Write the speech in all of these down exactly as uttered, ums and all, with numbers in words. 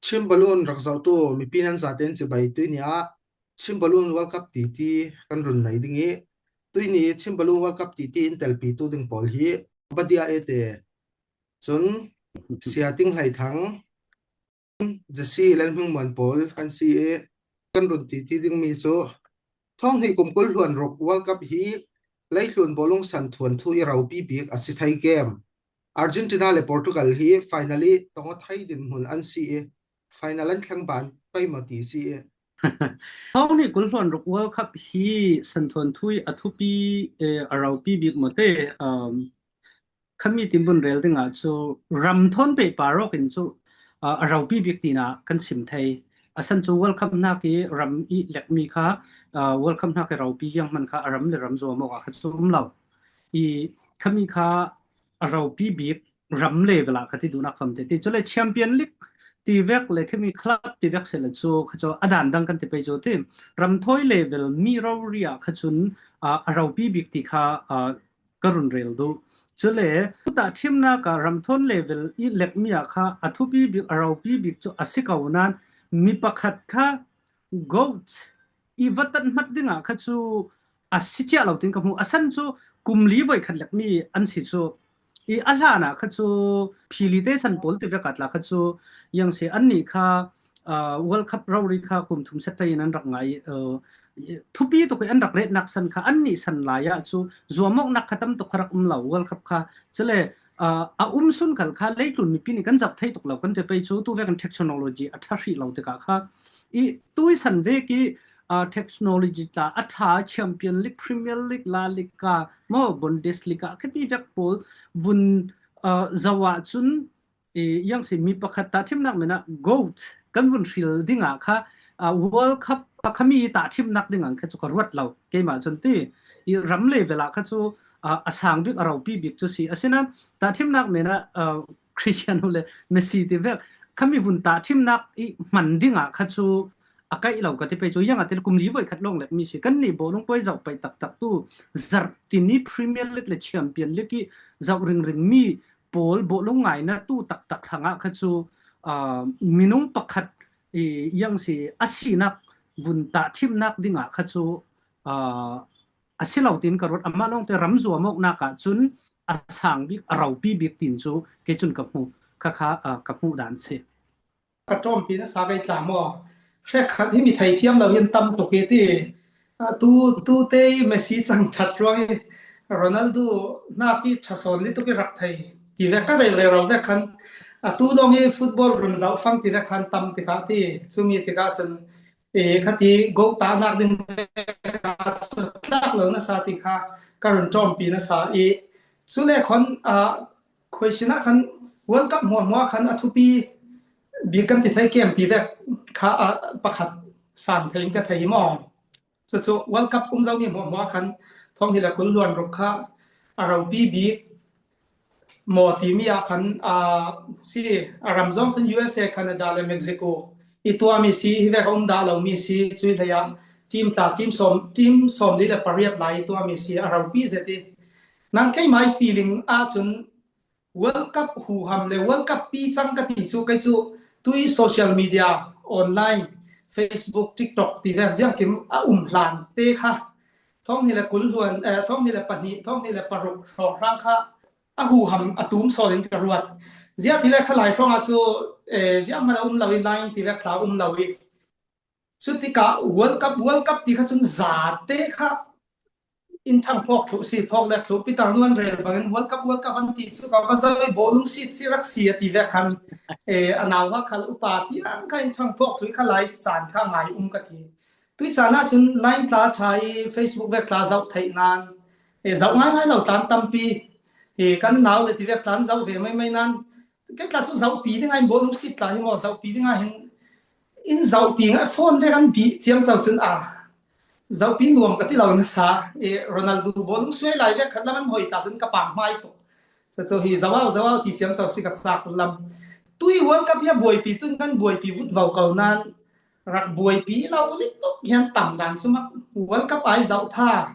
Chim balloon rak zohtu mipi nan zaten cibai, tuini ah Chim balloon World Cup titi kan run nei ding ih, tuini Chim balloon World Cup titi in telpitu ding pawl hi Badia Ete, cun Sia Ting Hlei Thang, Jesse Lal Hming Muan pawl kan si ih, kan run titi dingmi cu thawng hnih kum kul hluan ruk World Cup hi leitlun bawlung san thuanthu ih ropi bik a si thei kem. Argentina le Portugal hi final ih tong a thei dinhmun an si ih, final an thleng ban pei maw ti si ih. Thawng hnih kul hluan ruk World Cup hi san thuanthu ih a thupi, eh, a ropi bik maw te, um, khami tin vun rel dingah cu ram thawn pehpar awk in cu, ah, a ropi bik tinah kan sim thei. A san cu World Cup hnak ih ram ih lekmi kha, ah, World Cup hnak ih ropi ziang hman kha a ram le ram zuam awk ah kha cu um lo. Ih khami kha a ropi bik ram level ah kha ti duhnak fam te ti. Cule Champion League ti vek le khami club ti vek seh le cu kha cu a dan dang kan ti pei cu ti. Ram thawi level mi rori ah kha cun, ah, a ropi bik ti kha, ah, ka run rel duh. Cule, tahṭhimnak ah ram thawn level ih lekmi ah kha a thupi bik, a ropi bik cu a si ko nain mi pakhat kha GOAT ih va tan hmat dingah kha cu a si cia lo tin ka hmu. A san cu kum li voikhat lekmi an si cu. Ih a hlan ah kha cu philite san pawl ti vek ah tla kha cu, yang si annih kha, ah, World Cup rori kha kum thum set in an rak ngai, ah, thupi tuk ih an rak retnak san kha annih san lai ah cu zuam awknak kha tam tuk kha rak um lo World Cup kha. Cule, ah, a um sun khal kha leitlun mipi nih kan zoh thei tuk lo kan ti pei cu tu vekin technology a ṭha hrih lo tikah kha ih tui san vek ih, ah, technology tla a ṭha Champion League, Premier League, La Liga maw, Bundesliga khami vek pawl vun, ah, zoh ah cun, ih, yang si mi pakhat tahṭhimnak men ah GOAT kan vun hril dingah kha, ah, World Cup a khami tahṭhimnak dingah kha cu ka ruat lo. Keimah cun ti, ih, ram level ah kha cu, ah, a sang bik, a ropi bik cu si. Asinain tahṭhimnak men ah, ah, Cristiano le Messi ti vek khami vun tahṭhimnak ih hman dingah kha cu a kaih lo ka ti pei cu, ziangahtile kum li voikhat lawng lekmi si. Kannih bawlung puai zoh paih taktak tu zarh tin ih Premier League le Champion League ih zoh ringringmi pawl bawlung ngainatu taktak hrangah kha cu, aa, minung pakhat ih yang si a sinak vun tahṭhimnak dingah kha cu, aa, a si lo tiin ka ruat. Amah lawngte ram zuam awknak ah cun a sang bik, a ropi bik tiin cu kei cun ka hmu, kha kha, aa, ka hmuh dan si. Ka ṭawmpi nasa kei tla maw? Hrekkhat hi mi theithiam lo hi an tam tuk i ti. A tu, tute i Messi cang ṭhat ruang i Ronaldo hnak i ṭha sawn li tuk i rak thei ti vek ka rel rero vek khan, a tu lawng i football run zoh fang ti vek khan tam tikah ti. Cumi tikah cun, e, khati go tahnak ding vek ah cu tlak lo nasa ti kha ka run ṭawmpi nasa i. Cule khawn, a, question ah khan World Cup hmuahhmuah khan a thupi bik kan ti thei kem ti vek kha, a, pakhat sang thei in ka thei hi maw? Cucu World Cup um zomi hmuahhmuah khan thawng hnih le kul hluan ruk kha a ropi bik maw timi ah khan, a, si, a ram zong cun U S A, Canada le Mexico i tuahmi si, hi vek a um dah lomi si, cui hlei ah team tla, team sawm, team sawm li le pariat lai i tuahmi si, a ropi zet i. Nang keimah i feeling ah cun World Cup huham le World Cup pi cang ka ti cu, kei cu tui social media, online, Facebook, TikTok ti vek ziangkim a um hlan te kha thawng hnih le kul hluan, eh, thawng hnih le pahnih, thawng hnih le paruk hrawnghrang kha a huham a tum sawn in ka ruat. Ziah ti le kha Lai hrawng ah cu, eh, ziah hmanh a um lo i, line ti vek tla a um lo i. Cutikah World Cup, World Cup ti kha cun zate kha in ṭhang phawk thluh si, phawk lek thluh, Peter nu an rel bangin World Cup, World Cup an ti cu ka va zoh i bawlung sit si rak si a ti vek khan, eh, a nau va khal upa tiang kha in ṭhang phawk thluh i kha lai caan kha ngai um ka ti. Tui caan ah cun line tla ṭha i Facebook vek tla zoh theih nan, eh, zoh ngaingai lo tla an tampi, eh, kan nau le ti vek tla an zoh ve maimai nan, kei tla cu zohpi ding ah hin bawlung sit tla hi maw, zohpi ding ah hin in zohpi ngai, phone vek an bih ciamco cun a zohpi nuam ka ti lo nasa. E, Ronaldo bawlung suai lai vek khat lam an hoi tla cun ka pang hmai tuk. Cucu hi zoh au, zoh au ti ciamco si ka cak lam. Tui World Cup hi a buaipi tun kan buaipi vut vo ko nan rak buaipi lo lik tuk hi an tam dan cu mak. World Cup ai zoh tha,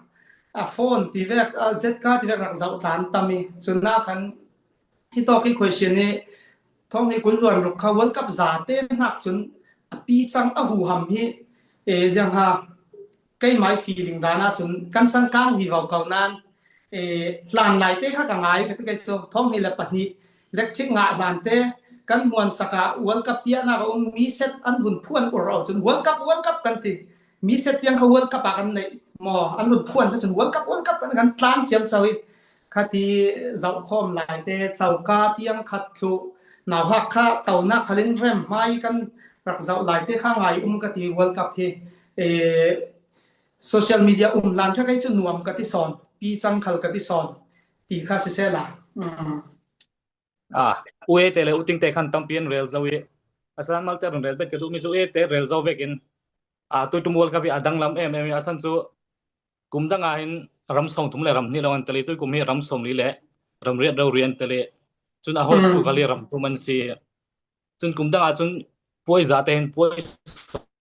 a phone ti vek, a Z K ti vek rak zoh tla an tam i. Cun ah khan hi tawk i question i thawng hnih kul hluan ruk kha World Cup zate hnak cun a picang a huham hi, e, ziang ha, keimai feeling dan ah cun kan cangkang vivo ko nan, e, hlan lai te kha ka ngai ka ti kai cu thawng hnih le pahnih electric ngah hlan te kan hmuan sak ah World Cup piahnak a um mi set an vun phuan ur au cun World Cup, World Cup kan ti. Mi set tiang kha World Cup ah kan neih maw? An vun phuan kha cun World Cup, World Cup kan, kan tlan siam co i khati zohkhawm lai te, coka tiang khat thluh, nauhak kha tonak khal in rem hmai kan rak zoh lai te kha ngai um ka ti World Cup hi. E, social media um hlan kha kei cu nuam ka ti sawn, picang khal ka ti sawn ti kha sisehla. Um. Ah, u ete le u tingte khan tampi an rel zo i, a san malte run rel bet ka duhmi cu u ete rel zo vekin, ah, tuitum World Cup hi a danglam em em i, a san cu kum dang ah hin ram sawmthum le ram hnih lo an tel i, tuikum hi ram sawmli le ram riat rori an tel i, cun a host cu kali ram thum an si. Cun kum dang ah cun puai za te hin puai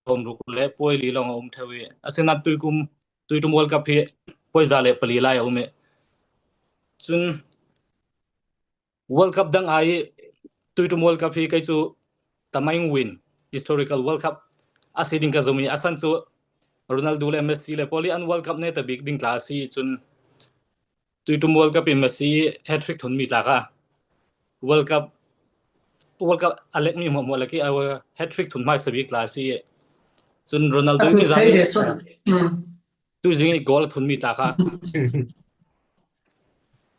sawmruk le puai li lawng a um theu i, a sinain tuikum, tuitum World Cup hi puai za le pali lai a um i. Cun World Cup dang ai tuitum World Cup hi kei cu tamaing win historical World Cup a si ding ka zum i, a san cu Ronaldo le Messi le pawl i an World Cup neta bik ding tla a si i cun tuitum World Cup i Messi hat-trick thunmi tla kha World Cup, World Cup a lekmi hmuahhmuah lak i hat-trick thun hmaisa bik tla a si i cun Ronaldo i zang i tuzing i goal a thunmi tla kha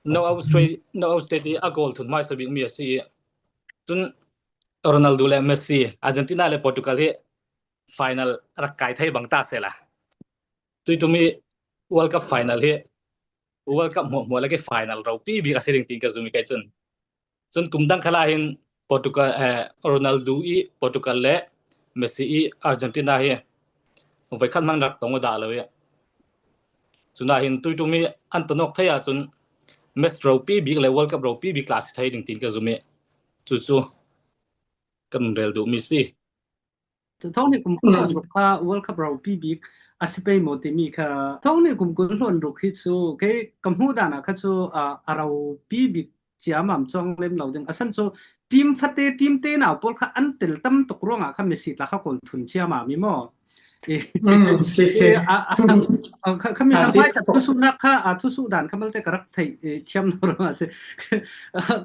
knockout stage, knockout stage i a goal thun hmaisa bikmi a si i cun Ronaldo le Messi, Argentina le Portugal hi final rak kai thei bang ta sehla tuitum i World Cup final hi World Cup hmuahhmuah lak i final ropi bik a si ding tiin ka zum i kei cun. Cun kum dang khal ah hin Portugal, eh, Ronaldo i Portugal le Messi i Argentina hi voikhat hmang rak tong a dah lo i. Cun ah hin tuitum i an tonawk thei ahcun match ropi bik le World Cup ropi bik tla a si thei ding tiin ka zum i. Cucu kan rel duhmi si. Thawng hnih kum kul hluan ruk kha World Cup ropi bik a si pei maw timi kha. Thawng hnih kum kul hluan ruk hi cu kei ka hmuh dan ah kha cu, ah, a ropi bik ciamam cuang lem lo ding. A san cu team fate, team te nau pawl kha an tel tam tuk ruangah kha Messi tla kha kawl thun ciamam i maw? Khami hmaisa thusuhnak kha, ah, thusuh dan kha malte ka rak theih, eh, thiam lo ruangah si.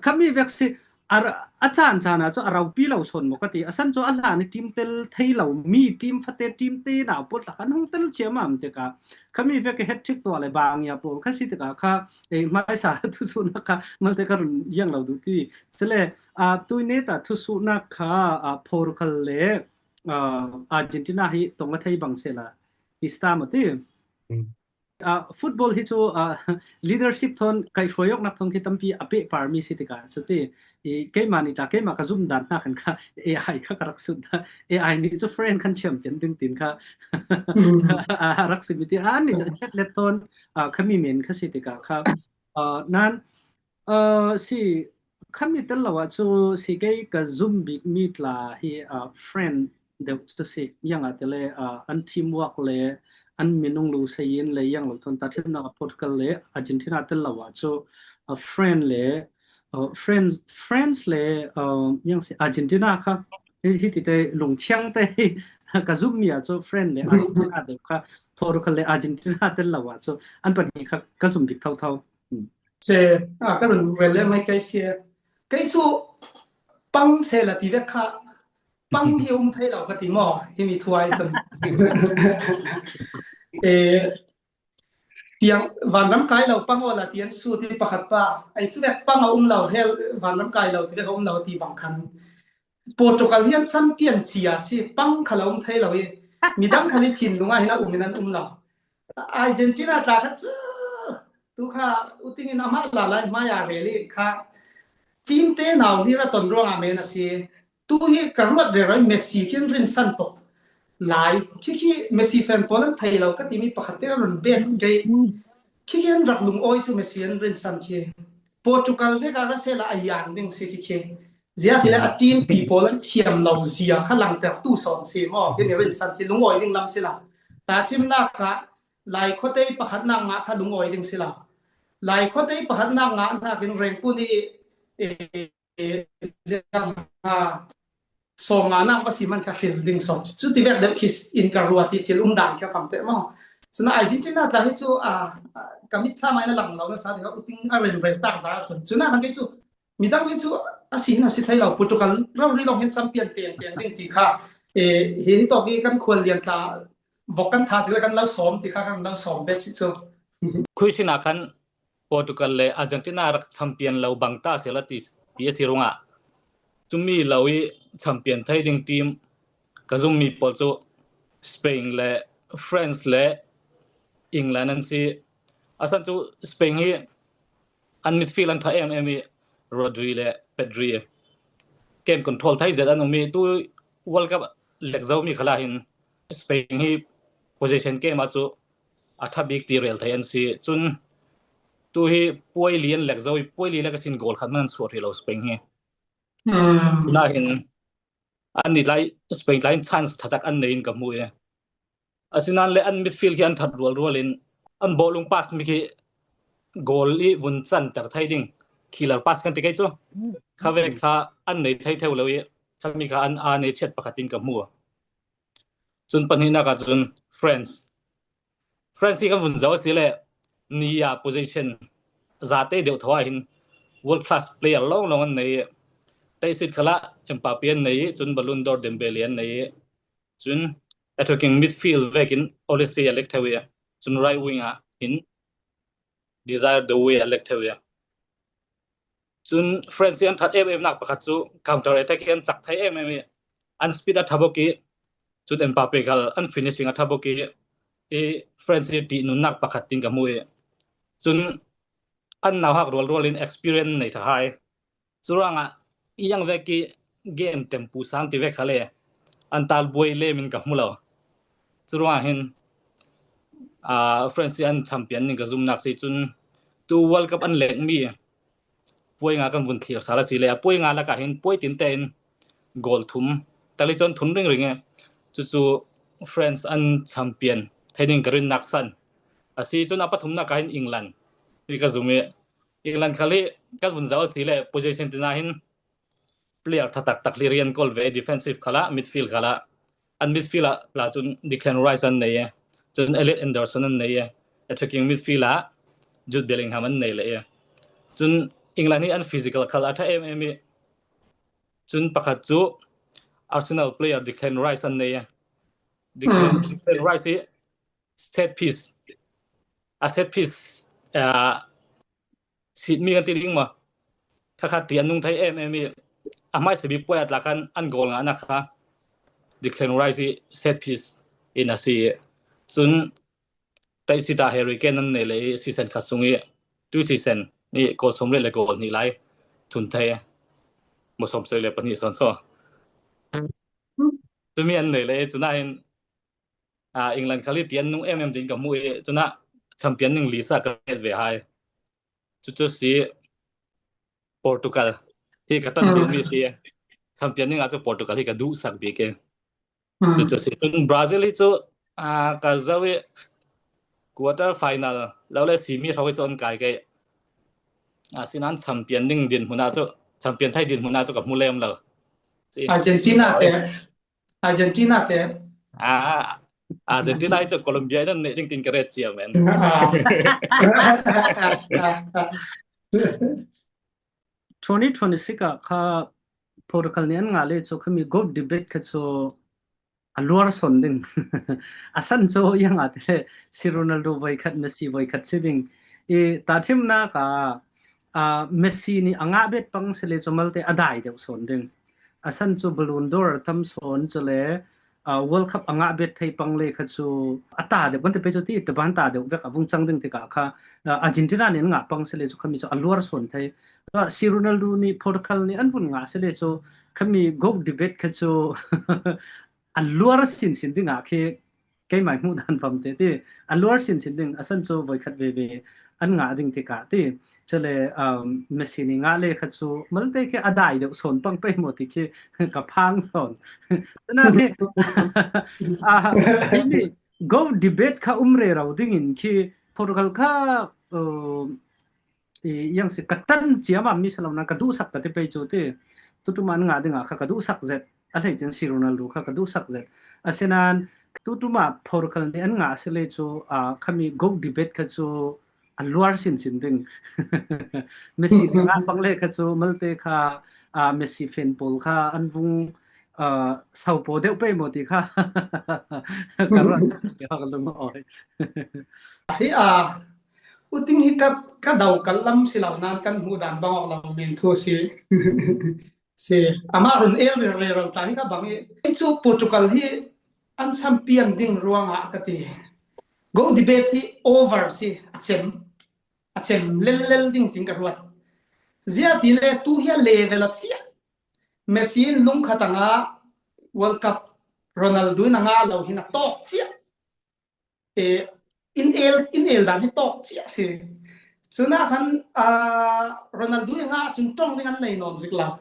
Khami vek si, a, a caan caan ah cu a ropi lo sawn maw ka ti. A san cu a hlan i team tel thei lo mi, team fate, team te nau pawl tla kha an hung tel ciamam tikah khami vek i hat-trick tuah le bang ya pawl kha si tikah kha, eh, hmaisa thusuhnak kha malte ka run yang lo duh ti. Cule, ah, tuine ta thusuhnak kha, ah, Portugal le, ah, Argentina hi tong a thei bang sehla i sta maw ti. Ah, football hi cu, ah, leadership thawn kaihhruaiawknak thawng khi tampi a pehparmi si tikah cuti i keimah nih tla keimah ka zumh dan hna khan kha A I kha ka rak sut dah. A I nih cu friend khan champion ding tiin kha a rak simi ti. An nih cu athlete thawn, ah, khami men kha si tikah kha, ah, nan, ah, si khami tel lo ah cu si kei ka zumh bikmi tla hi, ah, friend deuh cu si, yang ah te le, ah, an teamwork le an minung lu sayin le yang lo thawn ta thimnak ah Portugal le Argentina tel lo ah cu, ah, friend le, ah, friends, friends le, ah, yang si Argentina kha hi, hi ti te lungthiang te hi ka zummi ah cu friend le Argentina deuh kha Portugal le Argentina tel lo ah cu an pahnih kha ka zum bik thotho. Se, a ka run rel le mai kei si. Kei cu pang sehla ti vek kha pang hi um thei lo ka ti maw? Hi mi thuai cun. Eh, piang vanram kai lo pang awla ti an su ti pakhat pa. Ai cu vek pang a um lo hel vanram kai lo ti vek a um lo ti bang khan. Portugal hian champion cia si pang kha lo um thei lo i midang khal i thinlung ah hin a um in an um lo. Argentina tla kha cu tu kha uting in amah la lai hmai a rel i kha team te nau hi ra ton ruangah men a si. Tu hi ka ruat rero i Messi khin rinsan tuk lai. Khi khi Messi fan pawl an thei lo ka timi pakhat te a run bet kei. Khi khi an rak lungawi cu Messi an rinsan khi. Portugal vek a ra sehla a yan ding si khi khi. Ziah ti le a team pi pawl an thiam lo zia kha langter tu sawn si maw? Khi mi rinsan khi lungawi ding lam si la. Ta thimnak kha Lai khuate pakhatnak ngah kha lungawi ding si la. Lai khuate pakhatnak ngah hnakin Rengkun i, eh, sawmnga nak va si man kha hril ding sawm. Chuti vek deuh khi in ka ruat ti thil um dan kha fam teh maw. Chun Argentina tla hi chu, a, a, ka mit thla mai na lang lo na sa ti kha uting a ren ren tak za chun. Chun a hang kei chu midang hi chu a si hin a si thei lo. Portugal rau ri long hin champion teng teng ding ti kha. E, hi hi tawk hi kan khual lian tla vok kan tha ti kan lo sawm ti kha kan lo sawm bek si chu. Khuisina khan Portugal le Argentina rak champion lo bang ta si la ti, ti a si runga. Chumi lo i champion thei ding team ka zum mi pawl chu Spain le France le England an si. A san chu Spain hi an midfield an tha em em i Rodri le Pedri. Game control thei zet an um i tu World Cup lek zo mi khala hin Spain hi position game a chu a tha bik ti rel thei an si. Chun tu hi puai li an lek zo i puai li lek a sin goal khat man an suat hi lo Spain hi. Na hin an ni lai Spain lai chance tha tak an nei in ka hmu e. A sinan le an midfield hi an that rual rual in an bawlung pass mi khi goal i vun chan ter thei ding killer pass kan ti kei chu. Kha vek kha an nei thei theu lo i kha mi kha an a nei chet pakhat in ka hmu a. Chun pahnihna ka chun France. France hi kan vun zo a si le ni a position za te deuh thaw a hin world class player long long an nei. Taisit khala Mbappe an nei, chun Ballon d'Or Dembele an nei. Chun attacking midfield vekin Olise a lek theu i, chun right wing a hin Désiré Doué a lek theu i. Chun France hi an that em em nak pakhat chu counter attack hi an chak thei em em i, an speed a tha bawk i, chun Mbappe gal an finishing a tha bawk i, i France hi tih nunnak pakhat tin ka hmu i. Chun an nauhak rual rual in experience nei tha hai. Churanga i yang vek i game tempu sang ti vek kha le an tal buai le min ka hmu lo. Churanga hin, a, France hi an champion ning ka zumnak si chun tu World Cup an lek mi puai nga kan vun thlir sal a si le a puai nga laka hin puai tin te in goal thum tali chon thum ring ring e. Chu chu France an champion thei ding ka rinnak san. A si chun a pathumna ka hin England hi ka zum e. England khal hi kan vun zo a si le position tina hin player tha tak tak hlir i an kol ve defensive khala midfield khala. An midfield a la chun Declan Rice an nei e. Chun Elliot Anderson an nei e. Attacking midfield a Jude Bellingham an nei le e. Chun England hi an physical khal a tha em em i. Chun pakhat chu Arsenal player Declan Rice an nei e. Declan, Declan Rice hi set piece. A set piece, a, sit mi kan ti ding maw. Kha kha ti an nung thei em em i a hmai se bi puai a tla khan an goal nga na kha Declan Rice hi set piece in a si. Chun taisita Harry Kane an nei le i season khat sung i tu season ni goal som le le goal ni lai thun thei. Mo som se le pani son so. Tumi an nei le i chuna hin a, England khal hi ti an nung em em tin ka hmu i chuna champion ning li sa ka et ve hai. Chu chu si Portugal hi ka tan bik mi si champion ning a chu Portugal hi ka duh sak bik e. Chu chu si chun Brazil hi chu, a, ka zo i quarter final lo le semi hrawk hi chu an kai kei. A sinan champion ning din hmuna chu champion thei din hmuna chu ka hmu lem lo. Argentina te Argentina te. Ah, Argentina hi chu Colombia in an nei ding tin ka ret chiam en. Twenty twenty-six ah kha Portugal ni an ngah le chu khami goat debate kha chu a luar son ding. A san chu yang a te le si Ronaldo voi khat Messi voi khat si ding. I ta thim na ka a, Messi ni a ngah bet pang si le chu malte a dai deuh son ding. A san chu Ballon d'Or tam son chu le, a, World Cup a ngah bet thei pang le kha chu a ta deuh kan te pe chu ti te ban ta deuh vek a vung chang ding ti ka kha, a, Argentina ni an ngah pang si le chu khami chu a luar son thei. A, si Ronaldo ni Portugal ni an vun ngah si le chu khami goat debate kha chu a luar sin sin ding a khi keimai hmuh dan pam te ti a luar sin sin ding a san chu voi khat ve ve an ngah ding ti ka ti. Chu le, um, Messi ni ngah le kha chu malte khi a dai deuh son pang pe mo ti khi ka phang son. Na khi a ni goat debate kha um re rau ding in khi Portugal kha, um, i, yang si ka tan ciam a mi si lo nan ka duhsak ka ti pei cu ti. Tutum an ngah dingah kha ka duhsak zet. A hleiin si Ronaldo kha ka duhsak zet. Asinain tutum ah Portugal nih an ngah si le cu, aa, khami goat debate kha cu a luar sinsin ding. Messi nih ngah bang le kha cu malte kha, aa, Messi fan pawl kha an vung, aa, sau paw deuh pei maw ti kha ka ruat ka lungawi. Hi a, uting hi ka, ka dau kal lam si lo nan kan hmuh dan bang awk lo men thu si. Si, amah run el rero tla hi ka bang i. Hi cu Portugal hi an champion ding ruangah ka ti. Goat debate hi over si, a cem, a cem lel lel ding tin ka ruat. Zia ti le tu hi a level a chiah. Messi in lungkhat a ngah World Cup, Ronaldo in a ngah lo hin a tawk chiah. E, in el, in el dan hi tawk chiah si. Cun ah khan, aa, Ronaldo i ngah cun ṭong ding an nei nawn zik lo.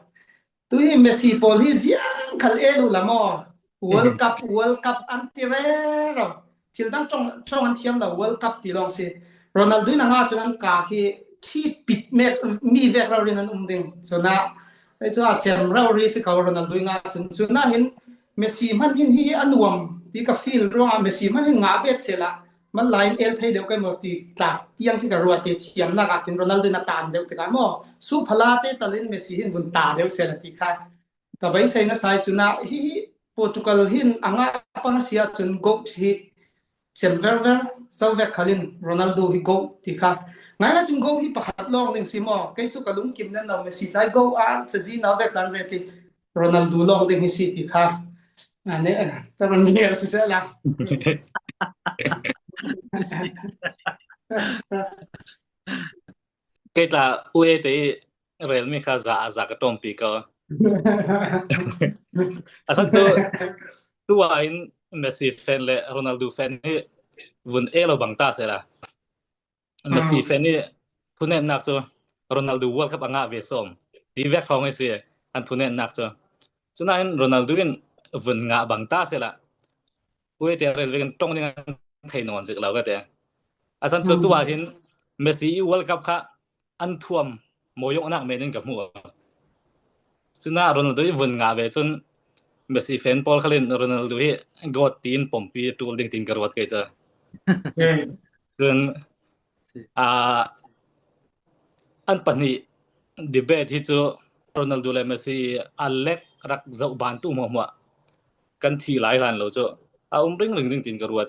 Tu hi Messi pawl hi ziang khal el uh la maw? World Cup, World Cup an ti rero. Thil dang ṭong, ṭong an thiam lo, World Cup ti lawng si. Ronaldo in a ngah cun an kak hi ṭhit pit mek mi vek rori in an um ding. Cun ah, ei cu a cem rori si ko Ronaldo i ngah cun. Cun ah hin Messi hman hin hi a nuam ti ka feel ruangah Messi hman hin ngah bet sehla, man lai in el thei deuh kai maw ti tlak tiang khi ka ruat i thiamnak ah khin Ronaldo in a tan deuh tikah maw, suh phala te tal in Messi hin vun ta deuh sehla ti kha ka beisei nasa i cun ah hi, hi Portugal hin a ngah pang a si ahcun goat hi cem verver, zo vek khal in Ronaldo hi goat ti kha. Ngai ah cun goat hi pakhat lawng ding si maw? Kei cu ka lungkim len lo, Messi tlai goat ah cazi nau vek kan ve ti. Ronaldo lawng ding hi si ti kha. Ani, ka run liar si seh la. Kei tla U A te i relmi kha za a za ka ṭawmpi ko. A san cu tu ah in Messi fan le Ronaldo fan hi vun e lo bang ta seh la. Messi fan hi phunetnak cu Ronaldo World Cup a ngah ve sawm ti vek hrawng i si an phunetnak cu. Cunain Ronaldo in vun ngah bang ta seh la. U A te rel vekin ṭong ding an thei nawn zik lo ka ti. A san cu tu ah hin Messi i World Cup kha an thuam mawionghnak men in ka hmu. Cunah Ronaldo i vun ngah ve cun Messi fan pawl khal in Ronaldo hi goat tiin pompi ṭul ding tiin ka ruat kei cu. Cun, aa, an pahnih debate hi cu Ronaldo le Messi a lek rak zoh bantu hmuahhmuah kan thih lai hlan lo cu a um ringring ding tiin ka ruat.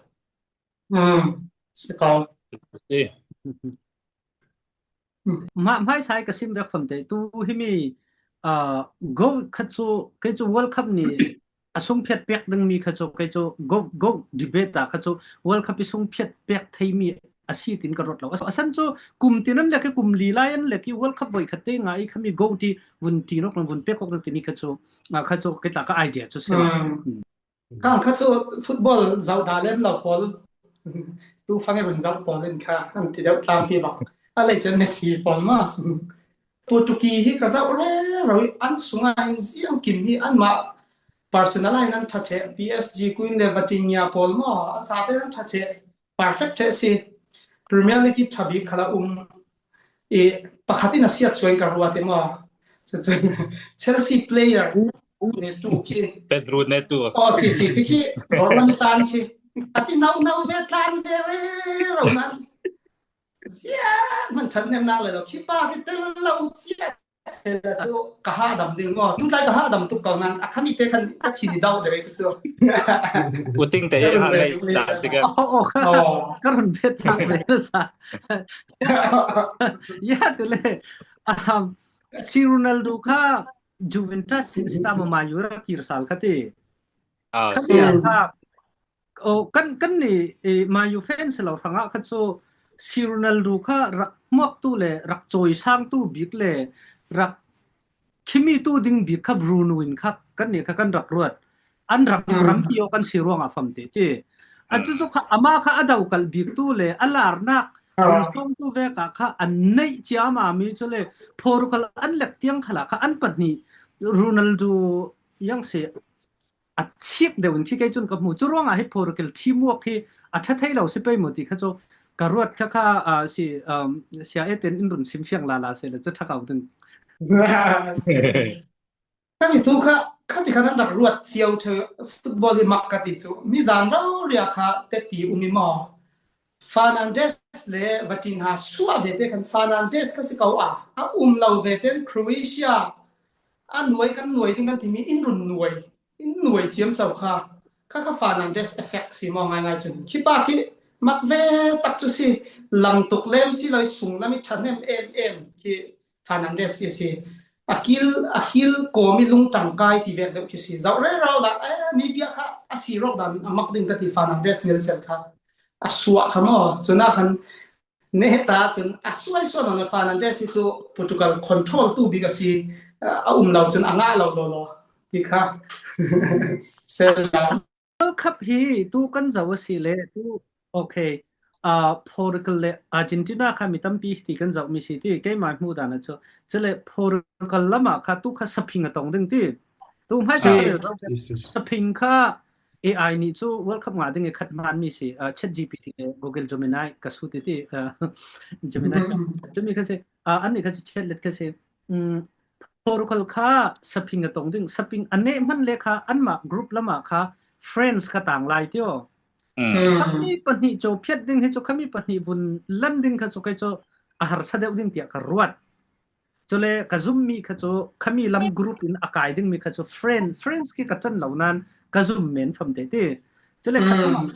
Si ko. Si. Hmaisai ka sim vek famte tu himi, aa, goat kha cu, kei cu World Cup ni a sung phiat pek dingmi kha cu, kei cu goat, goat debate ah kha cu World Cup i sung phiat pek theimi a si tin ka ruat lo. A san cu kum tin an lek i, kum li lai an lek i, World Cup voi khat te ngah i khami goat i vun ṭi nawk, vun pek awk timi kha cu, aa, kha cu kei tla ka idea cu si lo. Kan kha cu football zoh dah lem lo pawl, tu fang i vun zoh pawl in kha an ti deuh tlangpi bang. A lei cun Messi pawl maw? Portuguese hi ka zoh rero i, an sungah hin ziangkim hi anmah personal ah hin an ṭha ṭheh, P S G kuin le Vitinha pawl maw? An zate an ṭha ṭheh, perfect ṭheh si. Premier League i ṭha bik khal a um i, pakhat in a siat suai ka ruat i maw? Cucu Chelsea player Neto khi. Pedro Neto. Oh, si, si, khi, khi, Bornam tan khi. A ti nau nau ve tlan ve rero nan. Ziah hman ṭhat nem nak le lo. Khi pa khi tel lo cia. Cu ka hahdam ding maw? Tutlai ka hahdam tuk ko nan. A khami te khan ka thin i dau de cu cu. U Ting te hi ha ngei ta si ka. Oh, oh, ka run bet tak le sa. Ya tu le. Um, si Ronaldo kha Juventus hi si ta maw, Man U rak kir sal kha ti. Ah, kha si. Ti kha, oh, kan, kan ni, eh, Man U fan si lo hrangah kha cu si Ronaldo kha rak hmuaktu le rak cawisangtu bik le rak khimi tu ding bik kha Bruno in kha kan ni kha kan rak ruat. An rak rampi awk kan si ruangah famte ti. A cucu kha amah kha a dokalh bik tu le a larnak a sawngtu vek ah kha an neih ciama mi cu le Portugal an lek tiang khalah kha an pahnih Ronaldo yang si a chik deuh in khi kei cun ka hmu. Cu ruangah hi Portugal teamwork hi a ṭha thei lo si pei maw ti kha cu Ka ruat kha kha, ah, si, um, sia e ten in run sim fiang la la se le chu thakau ding. Kan i tu kha, kha ti kha nan rak ruat ciau the football hi mak ka ti chu. Mi zan rau ria kha te ti um i maw. Fernandes le Vitinha suah ve te khan Fernandes kha si kau a. A um lo ve ten Croatia. A nuai kan nuai ding kan ti mi in run nuai. In nuai ciam chau kha. Kha kha Fernandes effect si maw ngai ngai chun. Khi pa khi mak ve tak chu si lang tuk lem si lai sung lam i than em em em khi Fernandes khi si. A kil, a kil ko mi lung tang kai ti vek deuh khi si. Zau re rau la, eh, ni bia kha a si rok dan a mak ding ka ti Fernandes ngel chel kha. A suah kha maw. Chuna khan ne ta chun a suai suah na Fernandes hi chu Portugal control tu bik a si, a um lo chun a ngah lo lo lo. Ti kha. Sel la. World Cup hi tu kan zau a si le tu, okay. Ah, Portugal le Argentina kha mi tampi ti kan zau mi si ti keimah hmu dan a chu. Chule Portugal lama kha tu kha saphing a tong ding ti. Tu hmai sa Yes, yes. Saphing kha A I nih chu World Cup ngah ding i khat hman mi si, ah, Chat G P T le Google Gemini ka su ti ti, ah, Gemini ka, tu mi kha si, ah, an ni kha si chat let kha si. Um, Portugal kha saphing a tong ding, saphing a neh hman le kha anmah group lama kha France kha tang lai tio. Mm. Khami pahnih cho phiat ding hi chu khami pahnih vun lan ding kha chu kei chu a harsa deuh ding tiah ka ruat. Chule ka zum mi kha chu khami lam group in a kai ding mi kha chu France, France khi ka chan lo nan ka zum men pham te ti. Chule kha Mm.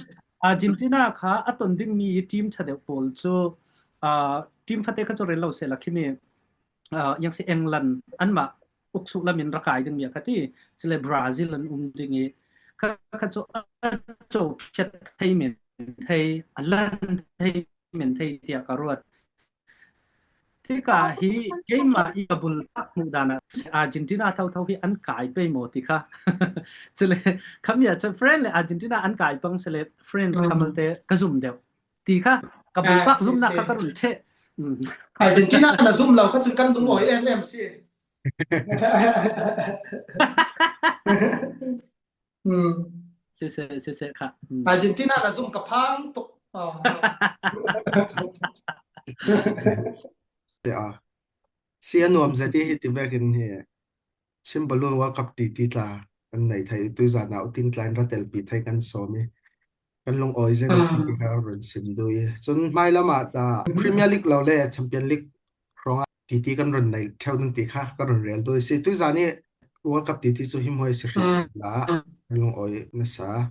Argentina kha a ton ding mi team tha deuh pawl chu, ah, team fate kha chu rel lo se la khimi, ah, yang si England anmah uk suk lam in ra kai ding mi a kha ti. Chule Brazil an um ding i kha, kha chu a cho phiat thei men thei, a lan thei men thei tiah ka ruat. Tika hi keimah i ka bul tak hmuh dan a Argentina thotho hi an kai pei maw ti kha. Chule khami a chu France le Argentina an kai pang se le France Mm. kha malte ka zum deuh. Ti kha ka bul Ah, pak si, zumna si. kha ka run che. Mm. Argentina na zum lo kha chun kan lung oi em em si. Hmm. Si se, si se kha. Hmm. Argentina na zum ka phang tuk. Ah. Ya. Si a nuam zet i hi ti vekin hi. Chin Balloon World Cup ti ti tla kan nei thei, tuizan a utin tla in ra telpi thei kan sawm i. Kan lung oi zet a si Hmm. ti kha run sim dui. Chun hmai lama tla Premier League lo le Champion League rawng a ti ti kan run nei theu ding ti kha kan run rel dui si. Tuizan i World Cup ti ti chu hi mawh i si hri Mm. si la. Mm. Kan lung oi nasa.